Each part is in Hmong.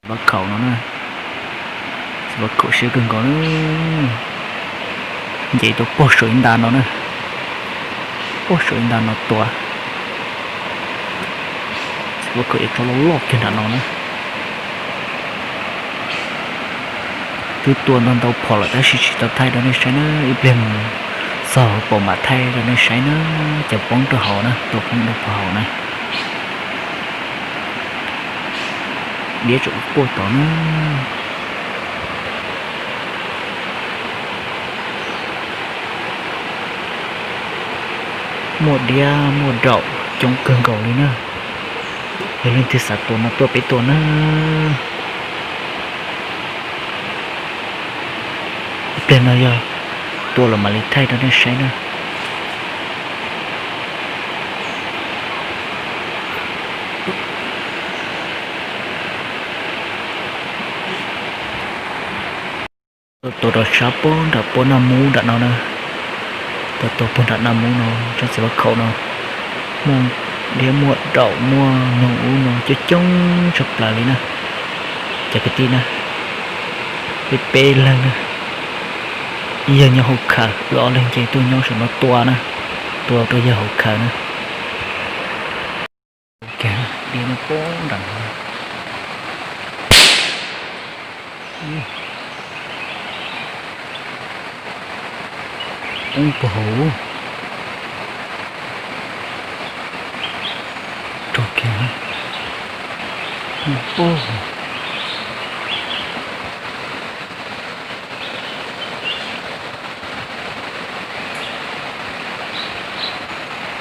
Vaj khaum no na, vaj khaum siab kawg nkaus na. Nce tuaj pog saum ib nta no na, pog saum ib nta no tua. Vaj khaum yuav tso loj loj kiag nram no na. Twb tua ntau ntau phom lawm tab sis tsis tau thaij rau nej saib na, ib pliag mus txog pom mam thaij rau nej saib na. Cov poob rau hauv na, tua poob rau hauv na. Diab tseem quaj tod na. Muaj diab muaj daum coob kawg nkaus li na. Yog leej twg xav tua no tuaj peb tua na. Ib pliag no yog tua los mam li thaij rau nej saib na. Tuaj rau sab puag nram puab Naj Mub nram no na. Tuaj tuaj puag nram Naj Mub no, tsob txiv vaj khaum no muaj diab muaj daum muaj noog ub no coob coob tshaj plaws li na. Cov kwv tij na, peb peb leeg na, ib yawg nyob hauv khaws, wb ob leeg nce tuaj nyob saum no tua na, tua rau yawg hauv khaws na. Diab no poob nram no. Poob puag hauv. Rau kiag.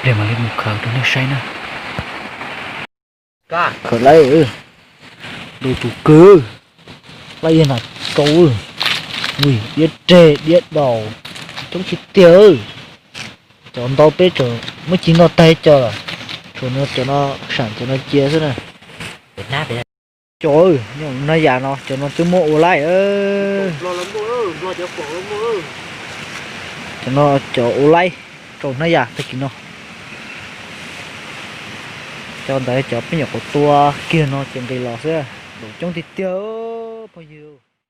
Pliag mam li mus khaws rau nej saib na. Khaws laib, ntu tus kwv, laib yog nas rau, diab reg diab daus, coob tiag tiag. Cov ntau peb tseem muab ci noj tag cov lawm, tshuav no cov no, sam cov no cia xwb na. Cov, nyob Naj Yam no cov no twb muab ua laib. Cov no cov ua laib rau Naj Yam tag kis no. Cov ntawd cov peb nyuam qhuav tua kiag no ces nqis los xwb, daum coob tiag tiag phooj ywg.